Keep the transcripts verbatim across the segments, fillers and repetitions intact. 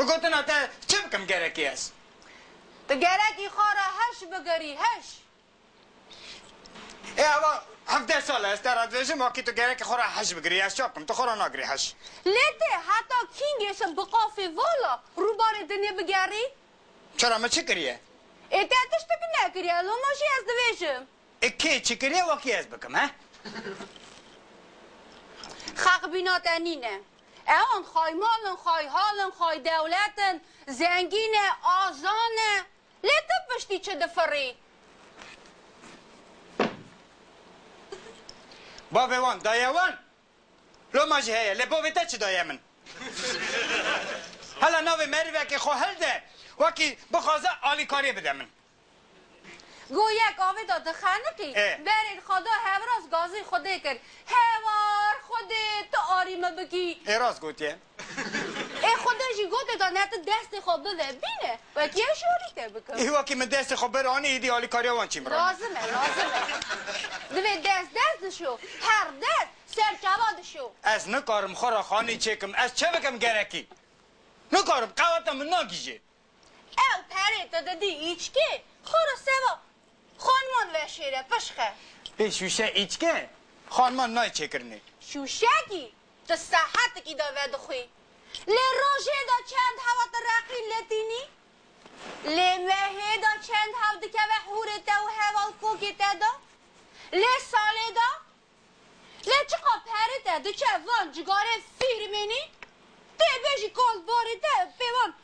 Bi gotina te çi bikim gerekî ez? Tu gerekî xwe re hiş bigirî, hiş. Ê ava hevdeh sal e ez te re dibêjim, wekî tu gerekî xwe re hiş bigirî, ez çawa bikim, tu xwe re nagirî hiş. Lê tê heta kîngê şim bi qafê vala rûbarê dinê bigerî? Çira min çi kiriye? Ê te tiştek nekiriye, loma jî ez dibêjim. Ê kê çi kiriye wekî ez bikim, he? Xeq bîna te nîne. Ewan xaymal in, xayhal in, xay dewlet in, zengîn e, ajan e. Lê tu piştî çi difirî? Bavê wan, dayê wan. Loma jî heye, lê bavê te çi daye min? Hela navê merivekê xwe hilde, wekî bixwaze alîkariyê bide min. Go yek avê de dixeniqî, Ê. berê xwe da hevraz gazî Xwedê kir. Hewar Xwedê tu arî min bikî. Ê rast gotiye. Ê Xwedê jî gotê da ne tu destê xwe bive bîne, wekî ez şorî te bikim. Ê wekî min destê xwe bir anî, îdî alîkariya wan çî min re. Lazim e, lazim e. Divê dest dest dişo, her dest ser çava dişo. Ez nikarim xwe re xanî çêkim, ez çi bikim gerekî? Nikarim, qeweta min nagihîje. Ew perê te didî îçkê, xwe re seva xanman veşêre, pişxe. Pê şûşe îçke, xanman nayê çêkirinê. Şûşekî, tu sahetekî de vedixwî. Lê rojê de çend hewa tu reqî letînî? Lê mehê de çend hew dikeve hûrê te û heval kokê te de? Lê salê de? Lê çiqa perê te diçe van cigarê fîrmênî, tê bêjî kal barê te pê van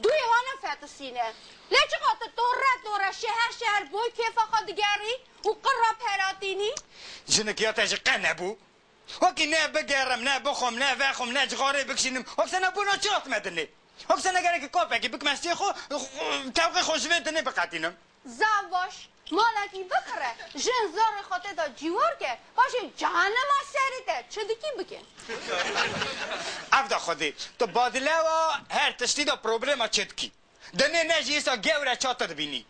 duyê wan nefetisîne. Lê çiqa tu tore tore şeher şeher boy kêfa xwe digerî û qirra peratînî? Jinik ya te ji qe nebû? Wekî ne bigerim, ne bixwim, ne vexwim, ne cigarê bikişînim. Wekî sene bûna çi hatime dinê? Wekî sene gerekî kapekî bikime stê xwe, tewqê xwe ji vê dinê biqetînim. Zaf baş, malekî bixire, jin zarê xwe tê de cîwar ke, paşê cehenema serê te çi dikî bike. Ev da Xwedê, tu badilewa her tiştî de problema çi dikî. Dinê ne jî îsa gewre ça te dibînî.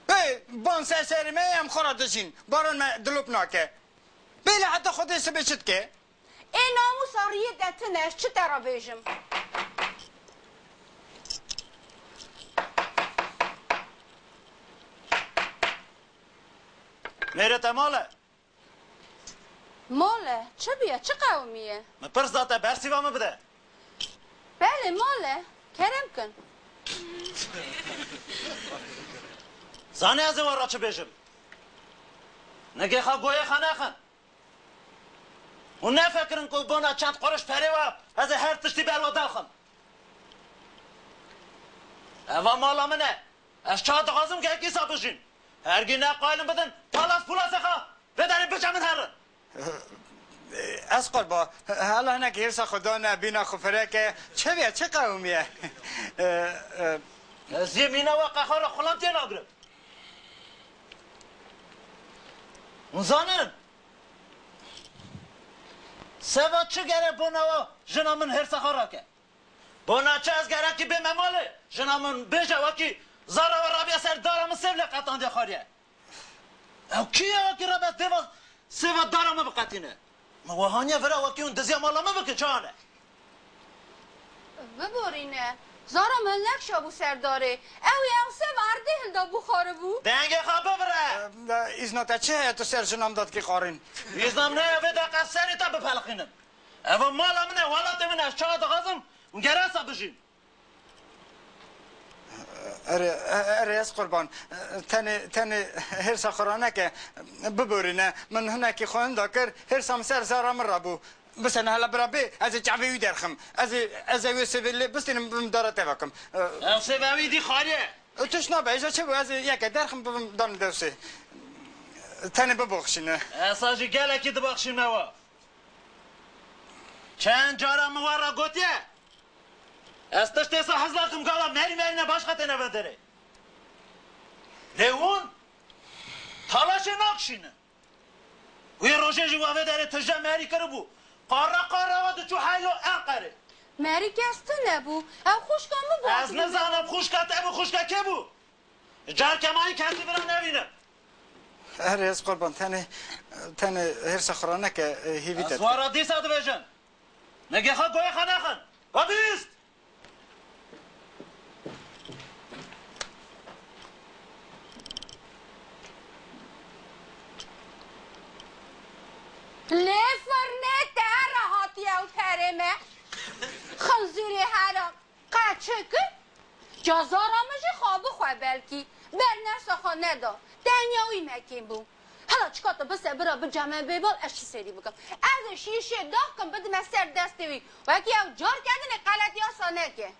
Ê, ban ser serê me em xwe re dijîn, baran me dilop nake. Bêle heta Xwedê sibê çi dike? Ê namûsa riyê te tune, ez çi te re bêjim? Mêrê te mal e? Mal e? Çi bûye? Çi qewimiye? Min pirs da te, bersîva min bide. Belê, mal e. Kerem kin. Zanî ez ê we re çi bêjim? Nigê xwe goyê xwe nexin. Hûn nefikirin ku bona çend qurûş perê we ez ê her tiştî ber we derxim. Eva mala min e. Ez çawa dixwazim gerek îsa bijîn. Hergî ne qayilin bidin, palas pulasê xwe vê derê biçe min herin. Ez qurba, hela hinekî hêrsa xwe dane, bîna xwe fireke, çi bûye, çi qewimiye? E, e. Ez yê mîna we qexa re xulam tê nagirim. Hûn zanin? Seva çi gere bona we jina min hêrsa xwe rake? Bona çi ez gerekî bême malê? Jina min bêje wekî zara we rabiye ser dara min sêv lê qetandiye xwariye. Ew kî ye wekî rabe dêva sêva dara min biqetîne? Min we haniye vira wekî hûn diziya mala min bikin, çawa ne? Biborîne. Zara min nexşa bû ser darê. Ew ê ew sêv erdê hilda bû xwaribû. Dengê xwe bibire. Îzna te çi heye tu ser jina min de dikî xwarîn? Îzna min heye vê deqa serê te bipelixînim. Eva mala min e, welatê min e, ez çawa dixwazim, hûn gere sa bijîn. Erê, erê ez qurban. Tenê, tenê hêrsa xwe raneke, biborîne. Min hinekî xwe hinda kir, hêrsa min ser zara min rabû. Bisene hela bira bê, ez ê çavê wî derxim. Ez ê, ez ê wê sêvê lê bistînim, bim dara te vekim. Ev sêva wî dî xariye. Tişt nabe, îja çi bû, ez ê yeke derxim, bibim dan dewsê. Tenê biboxşîne. Ez sa jî gelekî dibaxşîme we. Çend cara min we re gotiye, ez tiştê sa hez nakim, gava merî merîne başqa têne vê derê. Lê hûn talaşê nakişînin. Wê rojê jî we vê derê tije merî kiribû. Qara qara we diçû heylo Enqerê. Merî kes tune bû. Ew xwişka min bû. Ez nizanim xwişka te bû, xwişka kê bû? Carke mayî kesî vira nevînim. Erê ez qurban, tenê, tenê hêrsa xwe raneke, hêvî te. Ez we re dîsa dibêjim. Nigê xwe goyê xwe nexin. We bihîst! me. Xinzîrê heram. Qe çi kir? Cezara min jî xwe bi xwe belkî. Bernefsa xwe neda. Tenya wî mekîn bû. Hela çika tu bise bira bi ceme bê bal ez çi serî bikim. Ez ê şîşê daxkim bidime ser destê wî. Wekî ew car kedinê qeletiya sa neke.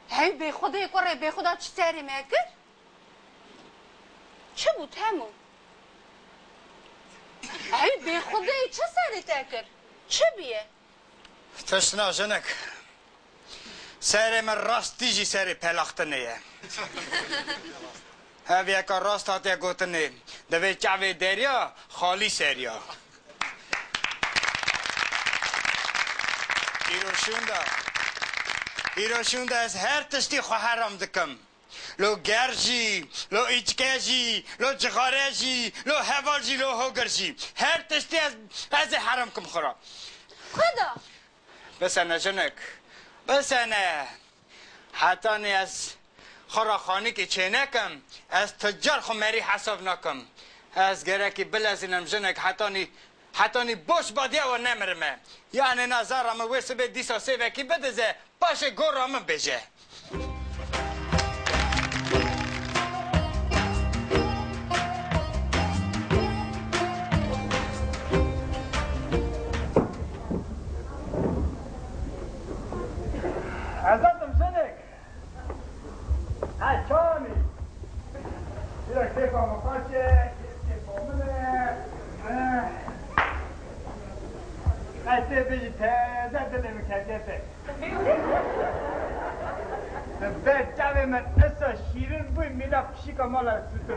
Hey bê xwedê kurê bê xweda çi serê me kir? Çi bû Temo? Ey bê xwedê çi serê te kir? Çi bûye? Tişt na jinik. Serê min rastî jî serê pelaxtinê ye. Ev yeka rast hatiye gotinê. Divê çavê derya xalî seriya. Îro şûnda. Îro şûnda ez her tiştî xwe heram dikim. Lo ger jî, lo îçke jî, lo cixare jî, lo heval jî, lo hogir jî. Her tiştî ez, ez ê heram kim xwe ra. Xweda! Bisene jinik, bisene. Hetanî ez xwe ra xanîkê çênekim, ez tucar xwe merî hesab nakim. Ez gerekî bilezînim jinik hetanî, hetanî boş badiya we nemirime. Yanê na zara min wê sibê dîsa sêvekî bidize, paşê gora min bêje. Ezatim jinik. Ay çawanî. Bira kêfa min xweş e, kêf kêfa min e. Eh. Ay tê bêjî teze dilê min ketiye te. Bi ber çavê min isa şîrin bûy, mîna pişika mala sutû.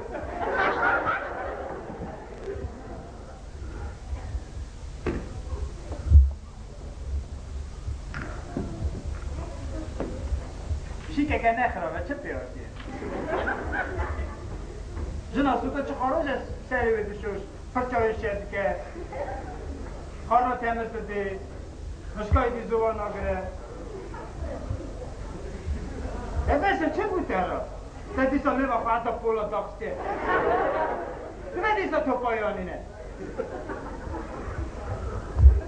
Pişikeke ne xirab e, çi pê hatiye? Jina sûte çi xaroj e serê wê dişoş, pirça wê şer dike, xarna temiz didê, xişkayê dî zû wa nagire. E bes e, çi bû te ra? Te dîsa lêva xwe heta pola daxiste. Dime dîsa topayê anîne.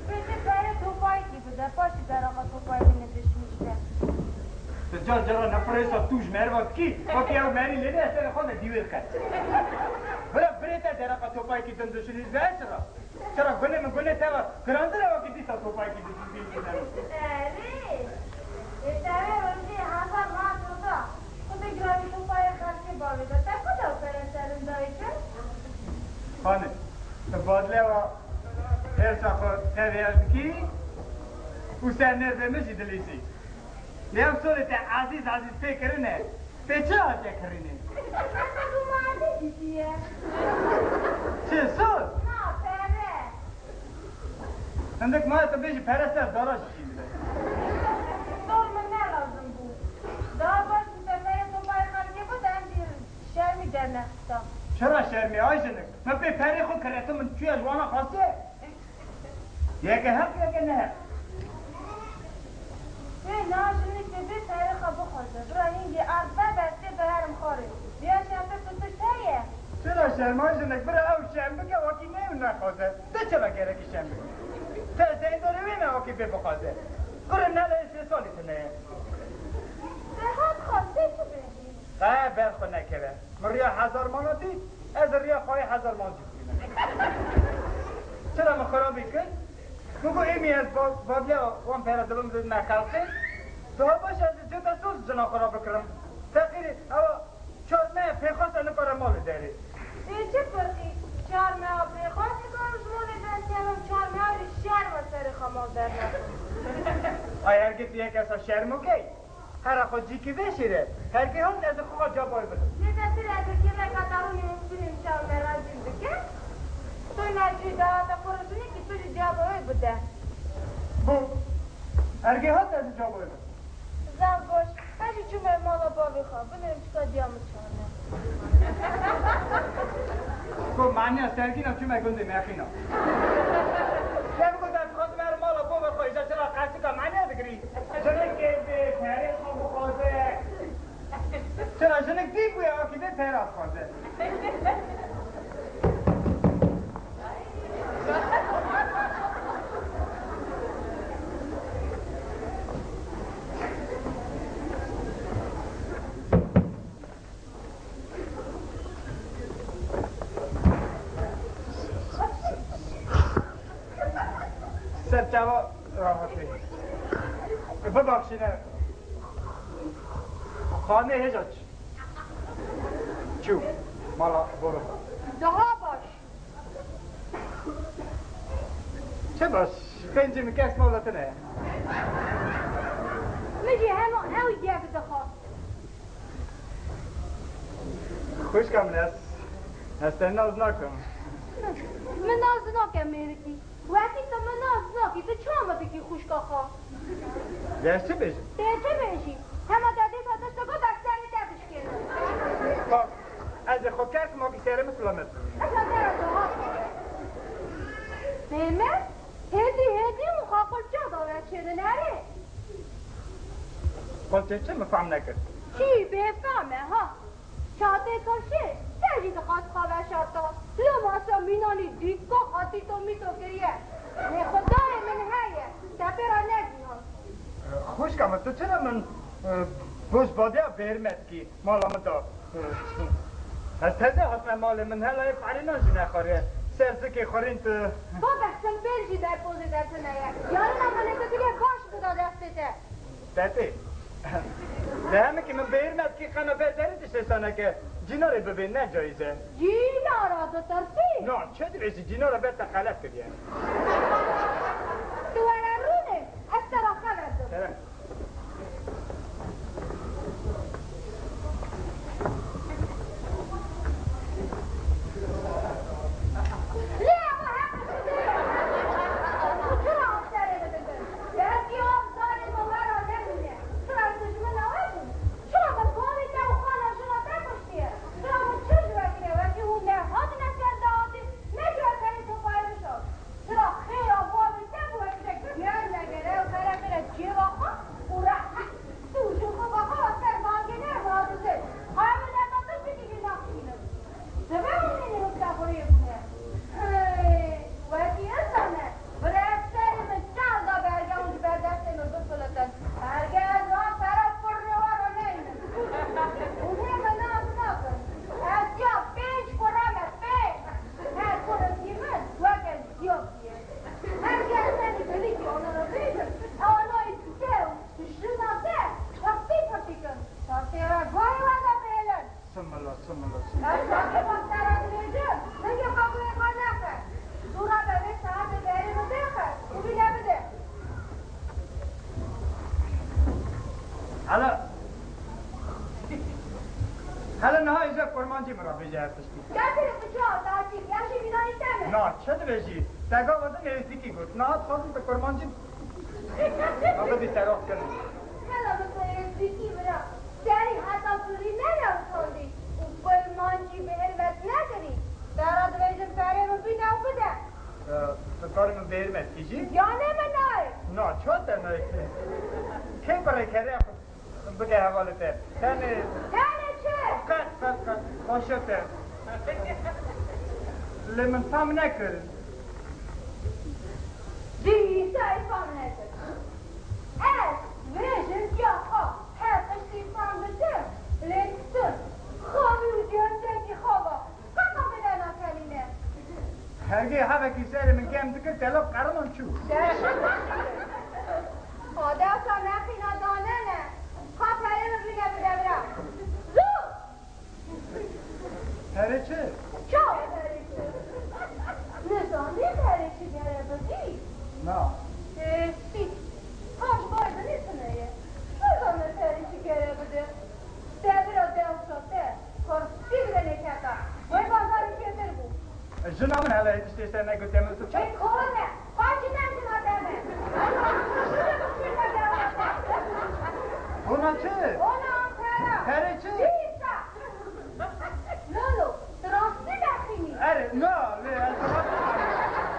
Pêşî perê topayekî bide, paşî deraqa topayê min dişmîşte. Tu car cara ne pirêsa tûj merva dikî, wekî ew merî lêde ez serê xwe de dîwêr qet. Bira birê te deraqa topayekî din dişinî be ez çira? Çira gunê min gunê te ve girantir e wekî dîsa topayekî dişinî. Erê, ê te vê rojê hezar manat oda. Xwedê giranî topayê xelkê bavê de. Te ku da pere serin dayî kir? Xanê, tu badlewa hêrsa xwe tevêya dikî û ser nêrdê min jî dilîsî. Lê ev solê te ezîz ezîz pê kirine, pê çi hatiye kirînê? Esa tu ma dîtiye. Çi sol? Na, pere. Hindik maye tu bêjî pere ser dara jî şîn bide. Sol min ne lazim bû. Daha baş bû te perê topayê xelkê bide, em jî şermî dernexista. Çira şermî ay jinik? Min pê perê xwe kire, tu min çûye ji wana xwestiye? Yeke heq, yeke ne heq. Wê na jinik dibê perê xwe bixwaze. Bira hîngê erd be, bestê biherim xwarê. Viya şerpe tu tu te ye? Çira şermay jinik? Bira ew şerm bike, wekî ne ew nexwaze. Te çira gerekî şerm bike? Te seyndorê wê ne wekî pê bixwaze? Kurê nele sê salî tune ye. Te hat xwest, te çi bêjî? Qe ber xwe nekeve. Min riya hezar mana dît, ez riya xwe yê hezar man jî dîme. Çira min xirabî kir? Min got, êmî ez ba-, badliya wan pere dibim didime xelkê. Daha baş ez cota soz jina xwe re bikirim. Feqîrî, ewa çar me pêxwast e, nipere malê derê. Ê çi firqî? Çar meha pêxwast nikarim ji malê derkevim, çar meha jî şerm e serê xwe mal dernexim. Ay hergê tu yek esa şerm û key. Hera xwe cîkî vêşîre, hergê hat ez ê xwe cabayê bidim. Lê te tu lê ez ê kêmeka darûnê min bînim çav me razî bike. Toy nacî dahata xwe re jinekî tu jî cabayê bide. Bû. Hergê hat ez ê cabayê bidim. Zaf baş. Ez jî çûme mala bavê xwe. Binêrim çika diya min çawa ne. Ko maniya sergîna çûme gundê Meqîna. Kevgo te dixwazim herim mala bavê xwe, îja çira qeçika maniya digirî? Jinikê bê perê xwe bixwaze. Çira jinik dî bûye, akî bê pera dixwaze. Çawa rahatê. Bibaxşîne. Xanê hêja ç-, çû. Mala boro. Daha baş. Çi baş? Qencî min kes mala tine ye. Min jî hema ew yek dixwast. Xwişka min, ez, ez te nas nakim. Min nas nake mêrikî. Wekî tu min nas nakî, tu çawa min dikî xwişka xwe? Dê ez çi bêjim? Dê çi bêjî? Hema te dîsa tişteko destê te dişkêne. Bak, ez ê xwe kes makî serê min silamet bibînim. Esa te re cewab bide. Mêrme, hêdî hêdî û xwe qulpça da ve çêdin erê. Qulpçe çi, min fehm nekir. Çi bêfehm e ha? Çatê kaşê, te jî dixwest xwe veşarta. Loma sa mînanî dîka xwe tîto mîto kiriye. Lê Xwedayê min heye, te pê re negihand. Xwişka min, tu çira min, e, boş badiya bêrî me dikî mala min da? E, ez teze hatime malê, min hela yê perînan jî nexwariye. Ser zikê xurîn tu. Babek, simpêl jî ber pozê de tune ye. Yarina min ê tu dilê baş bida destê te. Tetê. Lê hemikî min bêrî me dikî, qena ber derî tiştê saneke. Cînarê bibê, ne cayîz e. Cînara ditirsî? Na, çi dibêjî, cînara ber te xelet kiriye. Tu were rûnê, ez te re xeber dim. Tere. Lê eva heq ji dê. Çira ev serê min didin? Belkî ev zarê min we re nemîne. Çira ez dijmina we bûm? Çira min bavê te û xala jina te kuştiye? Çira min çi ji we kiriye? Wekî hûn nehatine ser dawetê, ne ji we tenê topayê bişart. Çira xêra bavê te bi wekî te germ negere, ew xerek bire cêva xwe û rehmet. Tu ji xwe bexwe ser bangê ne radizê. Qay min leka tu fikirî naqînin. Divê hûn ê nihişta xuriyê bûne. Hey, wekî insan e. Bire serê min çar da berge hûn ji ber destê min bifilitin. Herge ez van sera pirrê we re neynim. Hûn ê min nas nakin. Ez ya pênc kure me, pênc. Her kurekî min weke ziyakiye. Herge ez tenê bilikî ona re bêjim, ew anayî dike û jina te pirtî pirtî kin. Tasê re guhê we de bihêlin. Simila, simila, simila. Ez çaxê bak te re dibêjim, min yê qebûlê xwe neke. Zû re be vê saetê berê min bêxe û bîne bide. Hele, hele niha îcar kurmancî min re bêje her tiştî. Gel sêre tu çawa, Taşî, ya jî mînanî te me. Na, çi dibêjî? Te gava din êzdîkî got. Niha dixwazim tu kurmancî Baba bî te rok kirin. Hela bi te êzdîkî bira. Serî heta birî nenewsandî û kurmancî bi hêrmet nekirî. Te re dibêjim perê min bîne û bide. Ee, tu karê min bi hêrmet kî jî? Yanê min nayê. Na, çawa te nayê? Kê pirê kerê xwe bike hevalê te? Tenê. Tenê çi? Qet, qet, qet. Xweşe te. Lê min fam nekir. Dîsa fam nekir. Ez vê jintiya xwe her tiştî fam dikim, lê tu xavî û cihindekî xava qeqa bide nakelîne. Hergê hevekî serê min germ dikir, tela qeriman çû. Adeta nexîna danene. Ka perê min bîne bide bira. Zû! Perê çi? Çawa perê çi? Nizanî perê çi gere bidî? Na. Ê, spî. Paş bay dinê tune ye. Nizane perê çi gere bide. Te bira dewsa te. Kar spî bide nêketa. Wê bazarê kêtir bû. Jina min hele tiştê ser negotiye, min tu çi? Ê, kone. Xwacî ne jina te me. Hona çi? Hona Ankara. Perê çi? Dîsa. Lolo, tu rastî nexînî. Erê, na, lê ez rastî nexînim.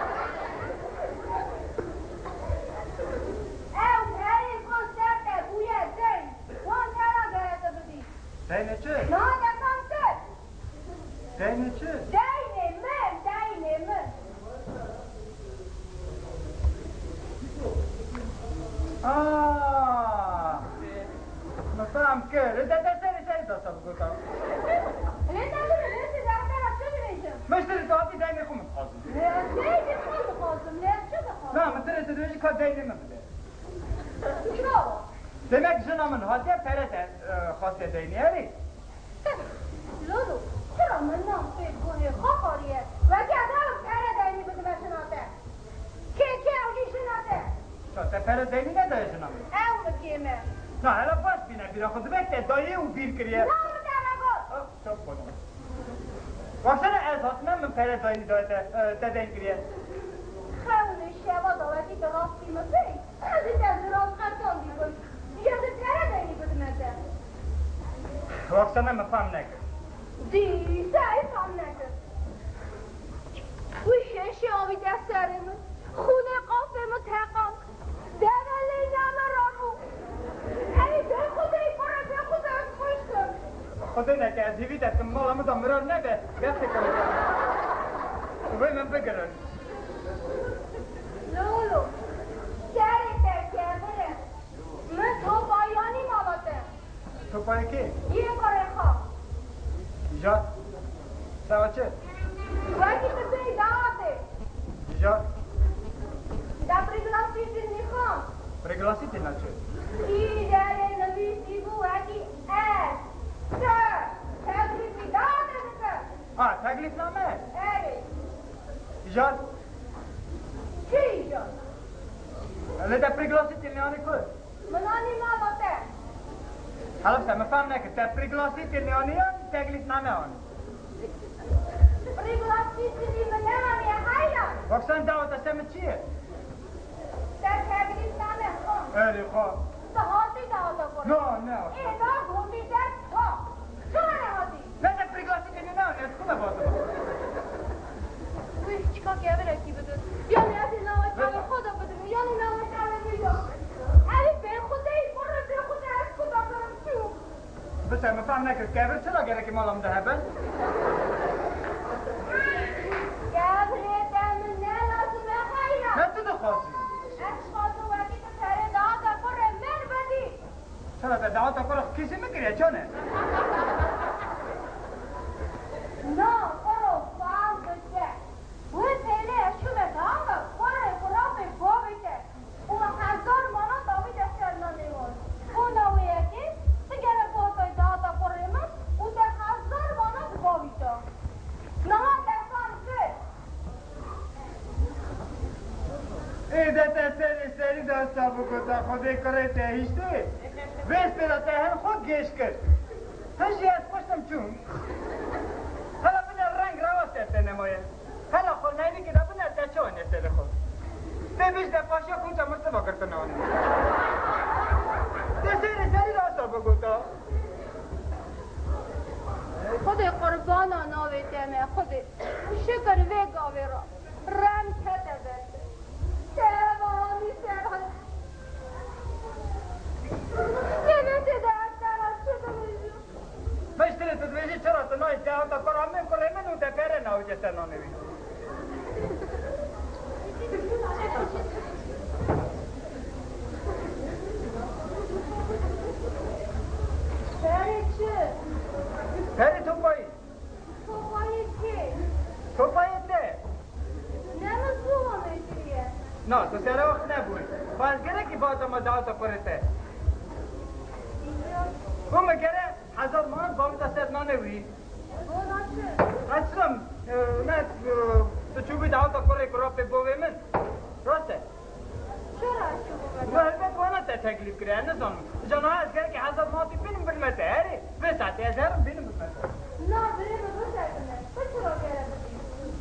Ew perê ku ser te bûye deyn, wan te re gere tu bidî. Deynê çi? Niha te fam kir. Deynê çi? Deynê min, deynê min. Aa! Min fam kir. Ê, te, te serê, serê dasa bigota. Lê te bire, lê te derdara çi dibêjim? Min ji te re tu hatî deynê xwe min dixwazim. Lê ez deynê xwe dixwazim, lê ez çi dixwazim? Na, min tu rê tu dibêjî Deynê min bide. Çawa? Demek jina min hatiye pere te, e, xwastiye deynê, erê? Lolo, çira min nan pê guhê xwe xwariye? Wekî ez ew pere deynî bidime jina te. Kê, kê ew jî jina te? Ça, te pere deynî nedaye jina min? Ew mi kêm e? Na, hele baş bîne bîra xwe, dibe te daye û bîr kiriye. Na, min te negot. Ah, çok pardon. Baksana, ez hatime, min pere daye, daye te, e, te deyn kiriye. Xewnê şeva dawetî bi rastî min pey. Ez ê te zirar qertan dî bim. Ya de pere deynî bidime te. Baksana, min fam nekir. Dîsa ê fam nekir. Wî şeşî avî dest serê min. Xûnê qafê min teqand. Deve lê name rabû. Ey, bê Xwedê, kurê, bê Xwedê, ez kuştim. Xwedê neke, ez hîvî te kim, mala min de mirar nebe, destê kurê. Wê min bigirin. Lolo, serê te kevir e. Min topa yanî mala te. Topayê kê? Yê kurê xwe. Îcar. Sewa çi? Wekî tu bêyî dawatê. Îcar. De priglasî tu nîxan. Priglasî tê na çi? Î derê nivîsî bû wekî ez, tu, teklîfî dawatê dike. Ha, teklîfname? Erê. Îcar. Çi îcar? Lê de priglasî tê nîyanî ku? Min anî mala te. Helbse, min fehm nekir. Te priglasî tê nîyanî yan teklîfname anî? Priglasî tê min neanî, heyran. Bak sen daweta se min çi ye? Te teklîfname xwe. Erê xwe. Te hatî daweta xwe. Na, ne. Ê, da gotî te ha. Çima nehatî? Ne te priglasî tê nîyanî, ez ku me batim. Wî çika kevirekî bidin. Yanî ez ê nava çavê xwe de bidim, yanî nava çavê wî de. Erê bê Xwedê, kurê bê Xwedê, ez ku dakirim çû. Bise, min fehm nekir, kevir çira gerekî mala min de hebe? Kevirê te min ne lazim e, heyra. Ne tu dixwazî? Ez dixwazim wekî tu perê daweta kurê min bidî. Çira te daweta kurê kîsî min kiriye, çone? Na, kuro, fam bike. Wê pêlê ez çûme daweta kurê kurapê bavê te. Û min hezar manat avî te ser nanê wan. Bona wê yekê, tu gerek bihêtayî daweta kurê min û te hezar manat bavîta. Niha te fam kir. Ê de te serê serî de wisa bigota, Xwedê kurê te hiştê. Vê spêra te hin xwe gêş kir. Hin jî ez kuştim çûm. Hala bine reng rewa ser te nemaye. Hala xwe neynikê de bine te çawa ne serê xwe. Tê bêj de paşiya kunca mirtiva girtine anî. Te serê serî de wisa bigota. Xwedê qurbana navê te me, Xwedê. Şikir vê gavê re. Rem kete ber te. Te ev anî ser xwe. Lê vê tê de ez te re çi bibêjim? Piştre tu dibêjî çira tu nayê daweta kura min, kurê min û te pere navêje ser nanê wî. Perê çi? Perê topayî. Topayê kê? Topayê te. Ne min tu wan kiriye? Na, tu sere wext nebûyî. Baz gerekî bata me daweta kurê te. Û me gere hezar manat bavîta ser nanê wî. Bona çi? Ez çilam, e, ne, e, tu çûbî daweta kurê kurapê bovê min. Rast e? Çira ez çûbûme? Min helbet wana te teklîf kiriye, ez nizanim. Îca niha ez gerekî hezar manatî bînim bidime te, erê? Vê saetê ez herim bînim bidime te. Na, birê min, bisekine. Tu çira gere bidî?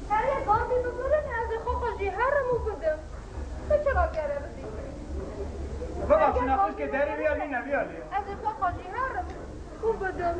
Her yek gazî bibirin, ez ê xwe xwe jî herim û bidim. Tu çira gere bidî? Baba, şuna xwişkê derê viya nîne, viya lê. Ez ê xwe xwe jî herim û bidim.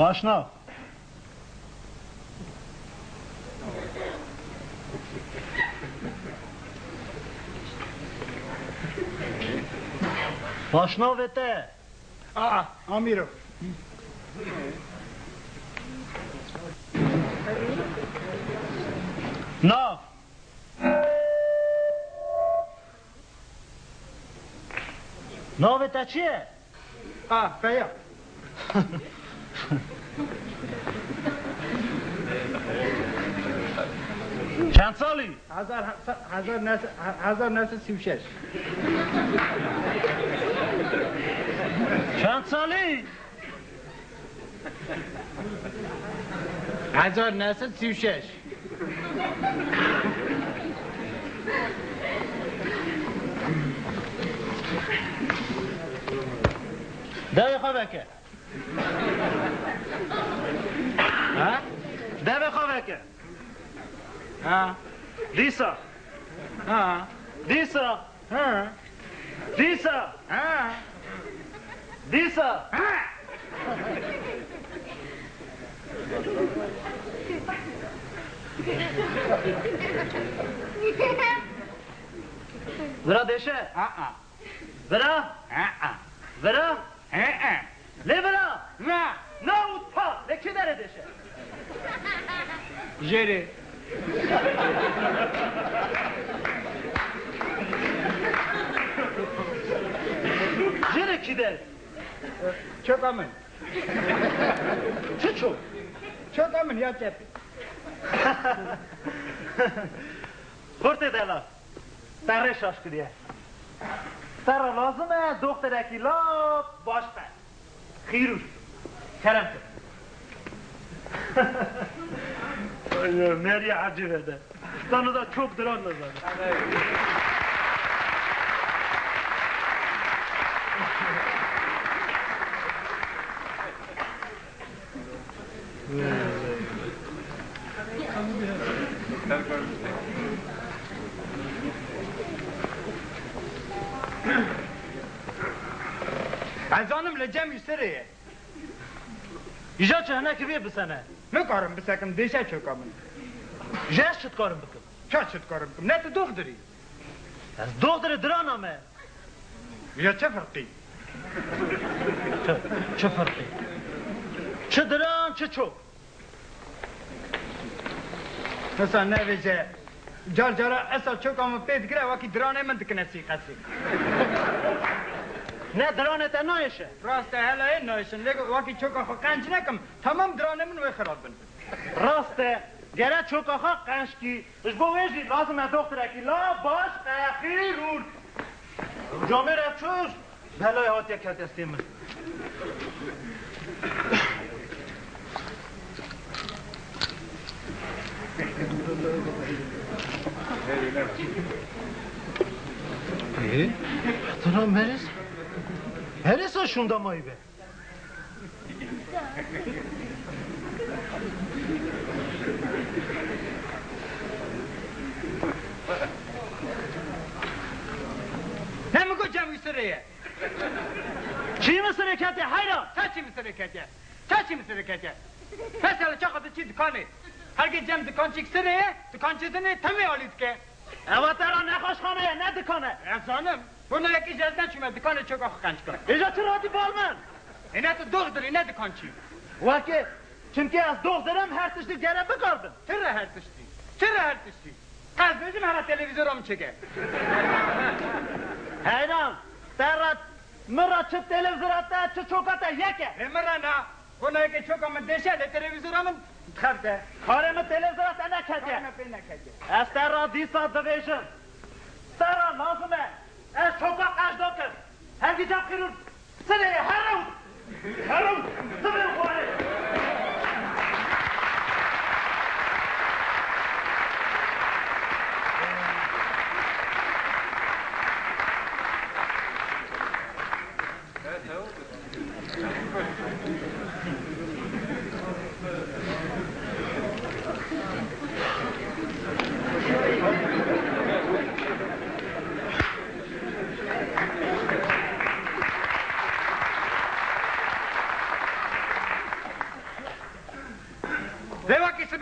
Paşnav. Paşnavê te. Aa, Amîro. Nav. Navê te çi ye? Ha, Feyyaz. Çend salî? Hezar, hezar neh sed, hezar neh sed sî û şeş. Çend salî? Hezar neh sed sî û şeş. Devê xwe veke. Ha? Devê xwe veke. Ha. Dîsa. Ha. Dîsa. Ha. Dîsa. Ha. Dîsa. Ha. Vira dêşe. Ha, ha. Vira. Ha, ha. Vira. He, he. Lê vira. Na. Na û ta. Lê kî derê dêşe? Jêrê. Jêrê kî der? Çoka min. Çi çok? Çoka min ya çepî. Xortê delal. Te rê şaş kiriye. Te re lazim e doxterekî lap baş be. Xîrûr. Kerem ke. Ay, meriye ecêb e de. Stano da çok diran nazane. Ez zanim li cem wî serê ye. Îja çi hinekî vê bisene. Nikarim bisekim, dêşe çoka min. Ji ez çi dikarim bikim? Ça çi dikarim bikim? Ne tu dox dirî. Ez doxdirê dirana me. Ya çi ferqî? Çi, çi ferqî? Çi diran, çi çok. Hesa nevêce, car cara esa çoka min pê digire, wekî diranê min dikine sîqesî. Ne diranê te nayêşe? Rast e, helayê nayêşin, lê wekî çoka xwe qenc nekim, temam diranê min wê xirab bin. Rast e, gere çoka xwe qenc kî. Ji bo wê jî lazim e doxterekî la baş qehîrûn. Camêr ev çûr belayê hatiye ket destê min. Ê, heta merêz, merêza şûnda mayî be. Ne min got cem wî sirê ye. Çî min sirê ketiye heyran? Ça çî min sirê ketiye? Ça çî min sirê ketiye? Mesela çaxa tu çî dikanê. Herkê cem dikançîk sirê ye, dikançê din ê temê alî dike. Eva te ra nexweşxane ye, ne dikan e. Ez zanim. Bona yekî ji ez neçûme dikanê çoka xwe qenc kir. Îja çi ratî bal min? Ê ne tu dox dirî, ne dikançî. Wekî, çimkî ez dox dirim, her tiştî gere bikarbin. Çi re her tiştî? Çi re her tiştî? Ez bêjim here televîzora min çêke. Heyran, te re, min re çi televîzora te, çi çoka te yek e. Ê min re na. Konayeke çoka min dêşe lê televîzora min dixebite. Karê min televîzora te neketiye. Karê min pê neketiye. Ez te ra dîsa dibêjim. Te ra lazim e. Ez çoka qeş dokim. Hevgî cem xîrûn. Sirê herew. Herew. Sirê xwarê.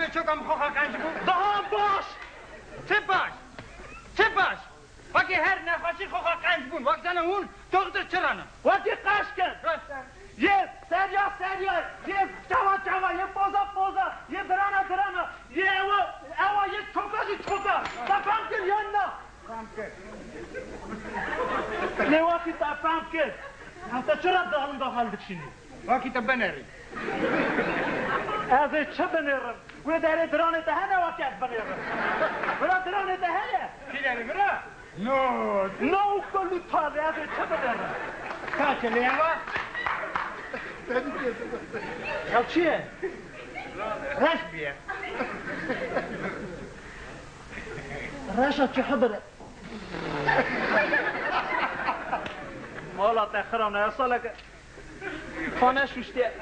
Çoka min xoxa qenc bû. Daha baş! Çi baş? Çi baş? Wekî her nexweşî xoxa qenc bûn. Wek zana hûn doktor çi rana? Wekî qeşkin. Yê serya serya, yê çawa çawa, yê poza poza, yê dirana dirana, yê ewa ewa, yê çoka jî çoka. Te fam kir yan na? Fam kir. Lê wekî te fam kir. Heta çira dalim da hal dikşînî? Wekî te binêrî. Ez ê çi binêrim? Wê derê diranê te hene wekî ez binêrim? Bira diranê te heye? Kî derê bira? No. No, kulî tarê, ez ê çi binêrim? Ka çi lê ewa? Ya çi ye? Reş bûye. Reşa çi hibire? Mala te xirab ne, ya saleke. Xane şuştiye.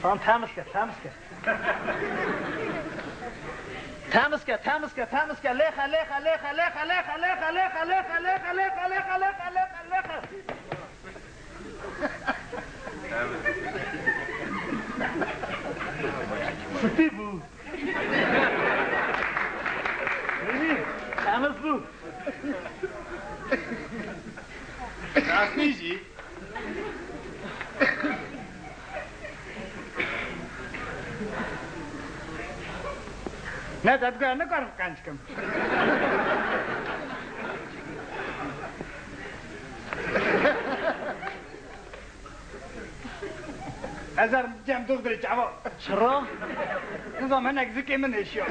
Tamam, temiz ke, temiz ke. Temiz ke, temiz ke, temiz ke. Lêxe, lêxe, lêxe. Spî bû. Temiz bû. Rastî jî. Ne, te dikare nikarim qenc kim. Ez er cem doktorê çava. Çira? Nizam hinek zikê min êşiya.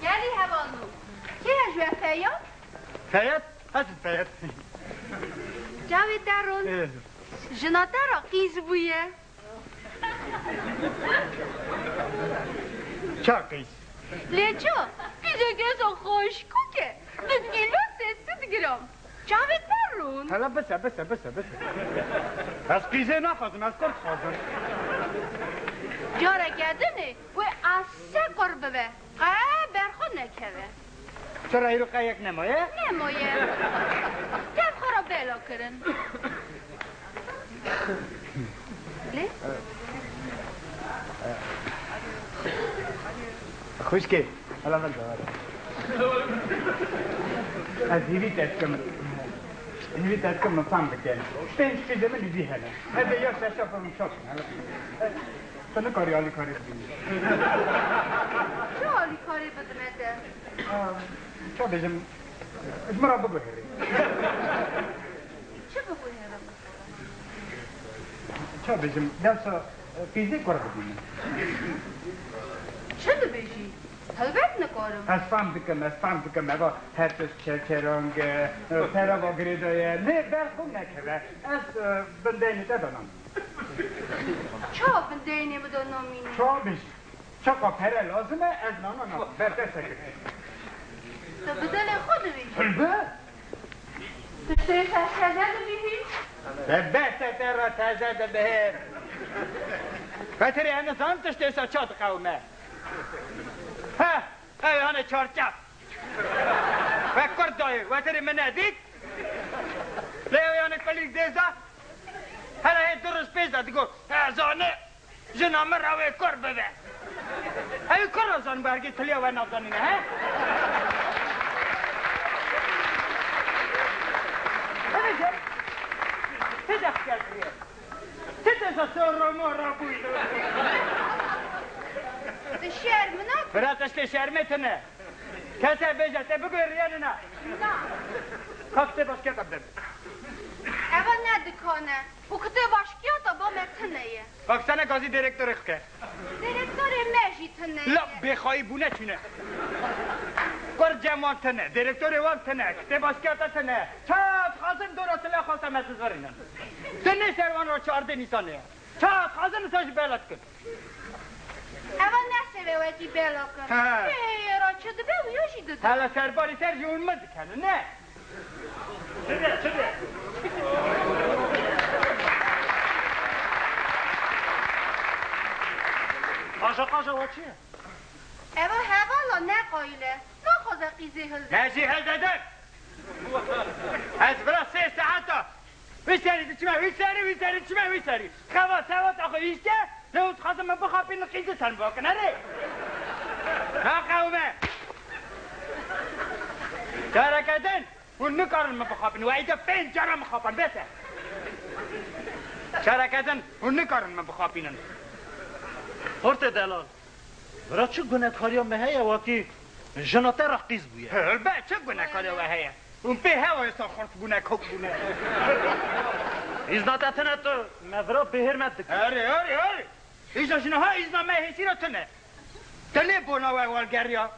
Gelî hevalno. Kê ye ji we Feyyad? Feyyad? Hesin Feyyad. Çavê te rûn. Ee. Jina te ra qîz bûye. Ça qîz? Lê ça? Qîzek esa xweşik ke. Du kîlo sê sed gram. Çavê te rûn. Hele bise, bise, bise, bise. Ez qîzê naxwazim, ez kur dixwazim. Careke dinê wê ase kur bibe. Qe ber xwe nekeve. Çira îro qe yek nemaye? Nemaye. Tev xwe re bela kirin. Lê? Xwişkê, hala ver de, ver. Ez hîvî te dikim. Hîvî te dikim, min fam bike. Pênc qîzê min hîvî hene. Ez ê ya şeşa xwe min şok. Tu nikarî alîkarî bidî. Çi alîkarî bidime te? Aa, ça bêjim, ji min re biguherî. Çi biguherim? Ça bêjim, dewsa, e, qîzê kur bidî min. Çi dibêjî? Helbet nikarim. Ez fam dikim, ez fam dikim, eva her tişt çerçerang e, e, pere va girêdaye. Lê ber xwe nekeve. Ez, e, bindeynê te de nam. Ça bindeynê min de namînî? Ça bêjî. Çaqa pere lazim e, ez nana na ber te sekir. Tu bi dilê xwe dibêjî? Hilbet. Tu tê te teze dibînî? Te behse te re teze dibihê. Betirê em nizanin tiştê sa ça diqewime. Heh, ew hane çarçaf. We kurd dayê, we tenê min nedît? Lê ew yanik pelîk dêza? Hele hê du roj pêş de digot, "He, zane, jina min re wê kur bibe." Ew kur re zan bergê tiliya we nazanîne, he? Hebe gel. Hebe gel buraya. Ti desa sor Roma rabûyî. Ti şerm nake? Bira, tiştê şermê tune. Kese bêje, te bigoriye nina. Na. Ka kitêba şiketa bide. Eva ne dikan e. Û kitêba şikiyata ba me tune ye. Ka kisa ne gazî direktorê xike. Direktorê me jî tune ye. La bêxayî bûne çûne. Kur cem wan tune, direktorê wan tune, kitêba şikiyata tune. Ça dixwazin dora tila xwesta me dizirînin. Tenê ser wan re çardeh Nîsanê ye. Ça dixwazin wisa jî bela dikin. Eva ne sere wekî bela kin. He. Ê, ra çi dibe, wîya jî dide. Hele serbarî ser jî hûn min dikenin, ne? Çi be, çi be? Qaja, qaja we çi ye? Eva hevala ne qayîl e. Naxwaze qîzê hilde. Me jî hilde der. Ez vira sê saeta wî serî diçime, wî serî, wî serî diçime, wî serî. Xewa sewata xwe hişke, lê hûn dixwazin min bixapînin, qîzê ser min bikin, erê. Naqewime. Careke din hûn nikarin min bixapînin, we îde pênc cara min xapand, bes e. Careke din hûn nikarin min bixapînin. Xortê delal. Bira, çi gunekariya me heye, wekî jina te re qîz bûye? Helbet, çi gunekariya we heye? Hûn pê hewa êsta xurt bûne, kok bûne. Îzna te tune, tu me vira bêhêr me dikî. Erê, erê, erê. Îja jina ha îzna me hêsîra tune. Te lê bona we wergeriya.